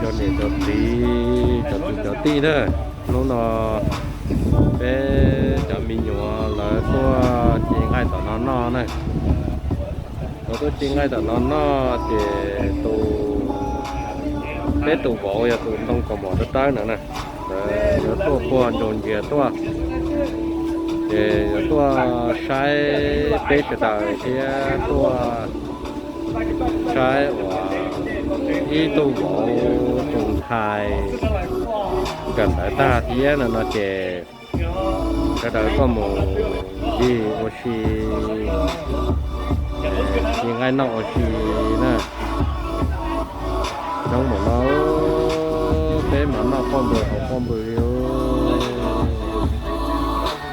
Niam cov txiv, cov kwv cov tij na, hnub no peb cov me nyuam lawv tuaj ci nqaij tom no noj na. Lawv tuaj ci nqaij tom no noj ces tus, peb tus vauv yog tus ntoo kaus mom dawb dawb no na, lawv tuaj puag ntsaus ncias tuaj, ces yuav tuaj saib peb sawv daws thiab tuaj saib uas ib tug vauv tus ntxhais kawm ntawv tag thiab no no ces sawv daws tuaj mus ncig ua si, ci nqaij noj ua si na. Coob npaum no, peb mas noj poj npws haus poj npws li.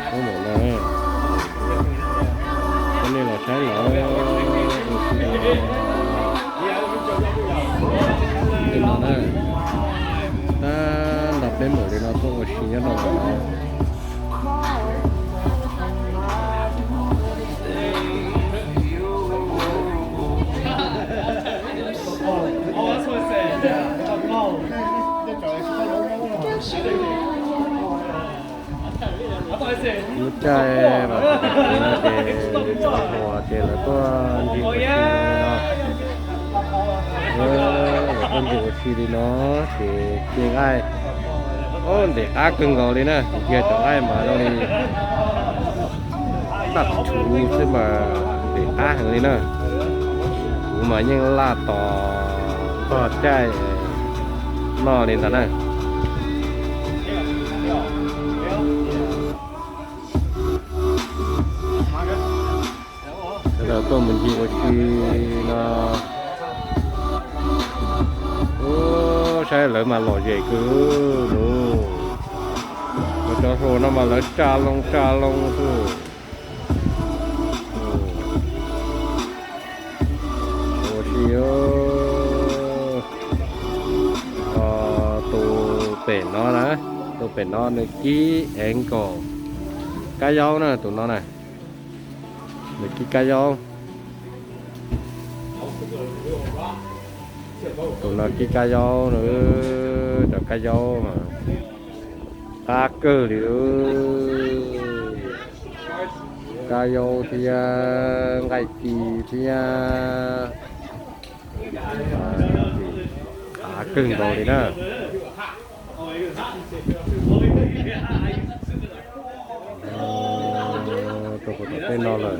Coob npaum no, nej los saib lawv ua si li no na. Tab nrog peb mus li no tuaj ua si nyob rau ntawm no. Lub caij mas tam sim no ces cov hluas ces lawv tuaj ncig ua si li no. Lawv tuaj ncig ua si li no ces ci nqaij, o, ntim qab kawg nkaus li na. Yog cov nqaij mas zoo li daj rhuv xwb mas ntim qab heev li na. Kuv mas yeej laj tos txog caij noj li ntawd na. Sawv daws tuaj mus ncig ua si no. Ub, saib lawv mas lom zem kawg nus. Cov hluas no mas lawv tsa loo tsa loo xwb. Ua si, tus pem no na, tus pem no nws kib ankle, kab yaub na, tus no na, nws kib kab yaub. Tus no kib kab yaub na, cov kab yaub mas qab kawg li. Kab yaub thiab nqaij ci thiab, qab kawg nkaus li na. Rau puag tom tej no lawm.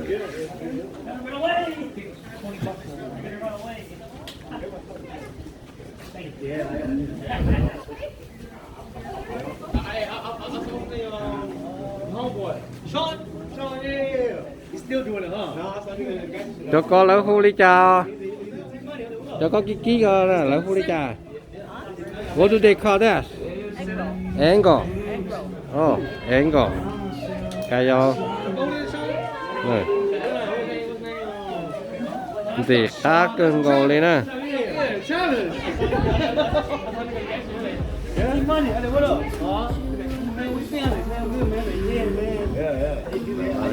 Cov ko lawv hu li cas? Cov ko kib kib ko lawv hu li cas? What do they call that? Ankle. Oh, ankle. Kab yaub. Ntxim qab kawg nkaus li na.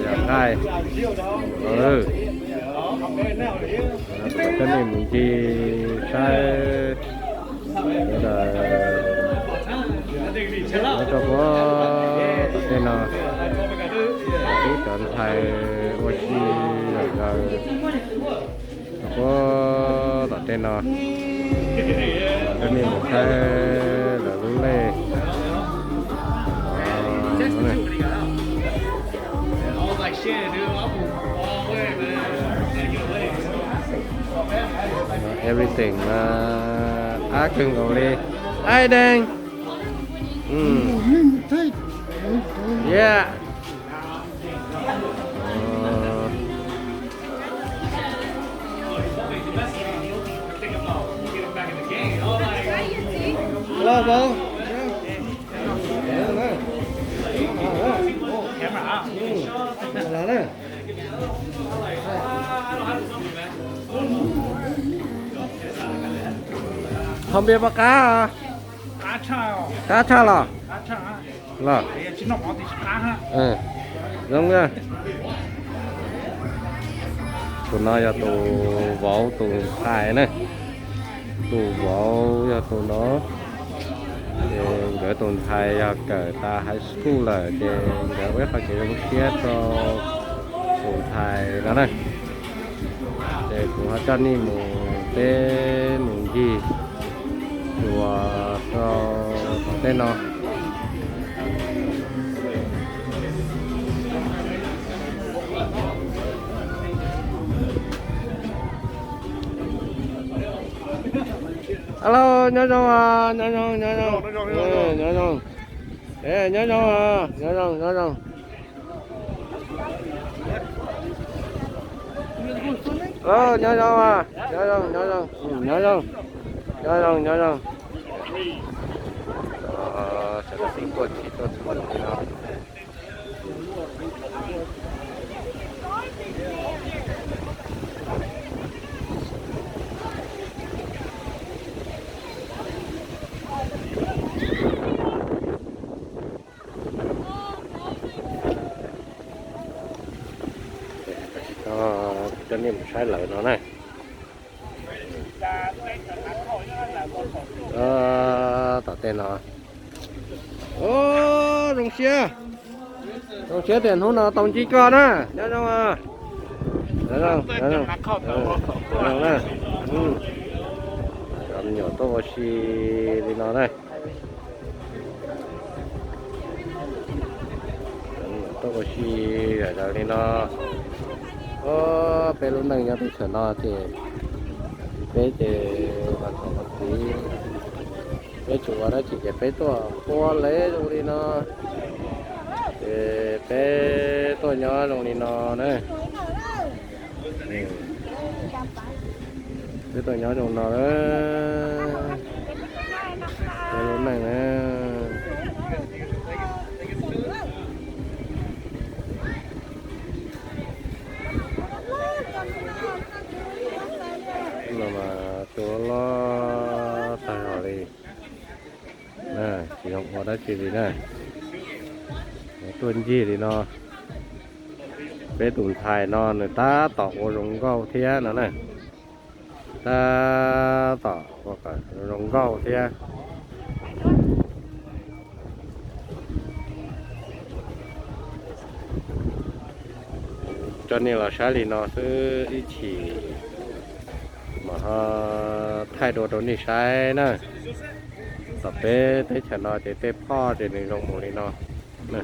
Yog nqaij. Coj nej mus ncig saib. Nyob rau puag tom tej no, tub cov ntxhais ua si lawm. Puag tom tej no, coj nej mus saib lawv lub lej. Everything qab kawg nkaus li. Ai dang. Yeah. Ho npias pom qab, qab tshaj los los. Zoo, tus no yog tus vauv tus ntxhais na. Tus vauv yog tus no, ces nkawd tus ntxhais yog kawm tas high school lawm ces nkawd ua ib qho kev zoo siab rau tus ntxhais no na. Ces kuv ho coj nej mus, peb mus ncig dua rau tom tej no. Alo, nyob zoo, nyob zoo, nyob zoo, nyob zoo, nyob zoo, nyob zoo, nyob zoo. Nyob zoo, nyob zoo, nyob zoo, nyob zoo, nyob zoo, nyob zoo. Sawv daws tib npuaj txhij tuaj txhua li no. Coj nej mus saib lawv no na. Tom tej no. Zoo siab, zoo siab tias hnub no tau ntsib koj na. Nyob zoo, nyob zoo, nyob zoo na. Cov me nyuam tuaj ua si li no na. Cov me nyuam tuaj ua si zom zaws li no. Peb lub neej nyob teb chaws no ces peb ces ua thaum ua txiv, peb tsuas ua dab tsi ces peb tuaj pua lev zoo li no, ces peb tuaj nyob zoo li no na. Peb tuaj nyob zoo no na. Peb lub neej na. No mas tuaj loj tag zog li. Tsis zoo ua dab tsi li na. Tuaj ncig li no. Peb tus ntxhais no nws tab tom ua zoo nkauj thiab no na. Tab tom ua zoo nkauj thiab. Coj nej los saib li no xwb ib chim mas ho thaij dua rau nej saib na. Tom peb teb chaws no ces tej phoj ces nws zoo mus li no na.